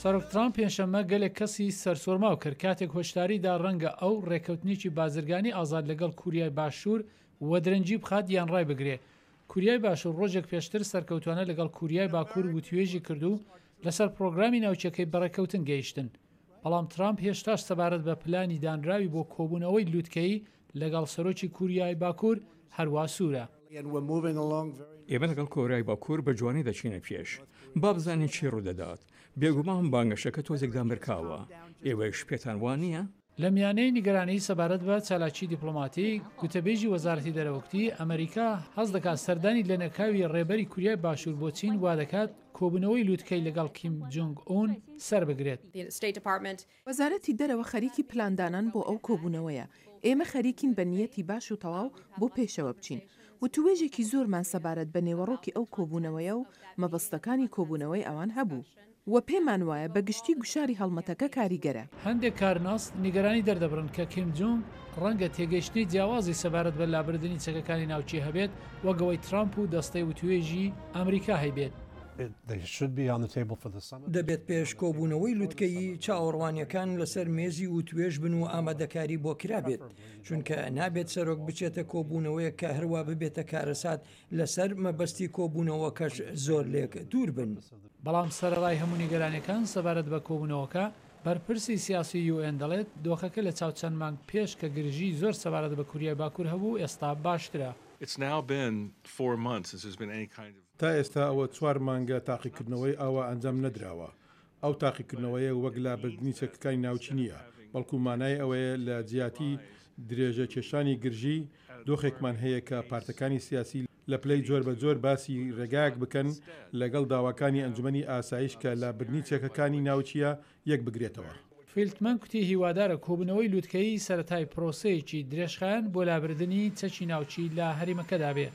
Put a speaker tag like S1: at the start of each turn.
S1: سەرۆک ترامپ پێنجشەممە گەلێک کەسی سەرسوڕماو کرد کاتێک هۆشداری دا ڕەنگە ئەو ڕێککەوتنێکی بازرگانی ئازاد لەگەڵ کوریای باشوور وەدرەنگی بخات یان ڕایبگرێ. کوریای باشوور ڕۆژێک پێشتر سەرکەوتوانە لەگەڵ کوریای باکوور وتوێژی کرد و لەسەر پڕۆگرامی ناوچەکەی بەڕێککەوتن گەیشتن. بەڵام ترامپ هێشتاش سەبارەت بە پلانی دانراوی بۆ کۆبوونەوەی لوتکەیی لەگەڵ سەرۆکی کوریای باکوور هەروا سوورە.
S2: ئێمە لەگەڵ کۆریای باکوور بە جوانی دەچینە پێش. با بزانین چی ڕوودەدات. بێگومان بانگەشەکە تۆزێک دامرکاوە. ئێوەیش پێتان وا نییە؟
S1: لە میانەی نیگەرانیی سەبارەت بە چالاکیی دیپلۆماتیک، گوتەبێژی وەزارەتی دەرەوە گوتی، ئەمەریکا حەز دەکات سەردانی لەنەکاوی ڕێبەری کوریای باشوور بۆ چین وا دەکات کۆبوونەوەی لوتکەی لەگەڵ کیم جونگ ئون سەربگرێت.
S3: وەزارەتی دەرەوە خەریکی پلاندانان بۆ ئەو کۆبوونەوەیە، ئێمە خەریکین بە نیەتی باش و تەواو بۆ پێشەوە بچین. وتووێژێکی زۆرمان سەبارەت بە نێوەڕۆکی ئەو کۆبوونەوەیە و مەبەستەکانی کۆبوونەوەی ئەوان هەبوو. و پێمان وایە بە گشتی گوشاری هەڵمەتەکە کاریگەرە.
S1: هەندێک کارناس نیگەرانی دەردەبڕن کە کیم جونگ ڕەنگە تێگەیشتنی جیاوازی سەبارەت بە لابردنی چەکەکانی ناوکی هەبێت وەک ئەوەی ترامپ و دەستەی وتوێژی ئەمریکا هەیبێت.
S4: دەبێت پێش کۆبوونەوەی لوتکەیی چاوەڕوانییەکان لەسەر مێزی وتوێژ بن و ئامادەکاری بۆ کرابێت، چونکە نابێت سەرۆک بچێتە کۆبوونەوەیەک کە هەروا ببێتە کارەسات لەسەر مەبەستی کۆبوونەوەکەش زۆر لێک دوور بن.
S1: بەڵام سەرەڕای هەموو نیگەرانیەکان سەبارەت بە کۆبوونەوەکە، بەرپرسی سیاسی یو ئێن دەڵێت دۆخەکە لە چاو چەند مانگ پێش کە گرژیی زۆر سەبارەت بە کوریای باکوور هەبوو ئێستا باشترە.
S5: تا ئێستا ئەوە چوار مانگە تاقیکردنەوەی ئاوا ئەنجام نەدراوە، ئەو تاقیکردنەوەیە وەک لابردنی چەکەکانی ناوکی نییە، بەڵکو مانای ئەوەیە لە جیاتی درێژە کێشانی گرژی، دۆخێکمان هەیە کە پارتەکانی سیاسی لە پلەی جۆربەجۆر باسی رێگایەک بکەن لەگەڵ داواکانی ئەنجومەنی ئاسایش کە لابردنی چەکەکانی ناوکییە یەک بگرێتەوە.
S1: فیلتمەن کوتی هیوادارە کۆبوونەوەی لوتکەیی سەرەتای پرۆسەیەکی درێژخایەن بۆ لابردنی چەکی ناوکی لە هەرێمەکەدا بێ.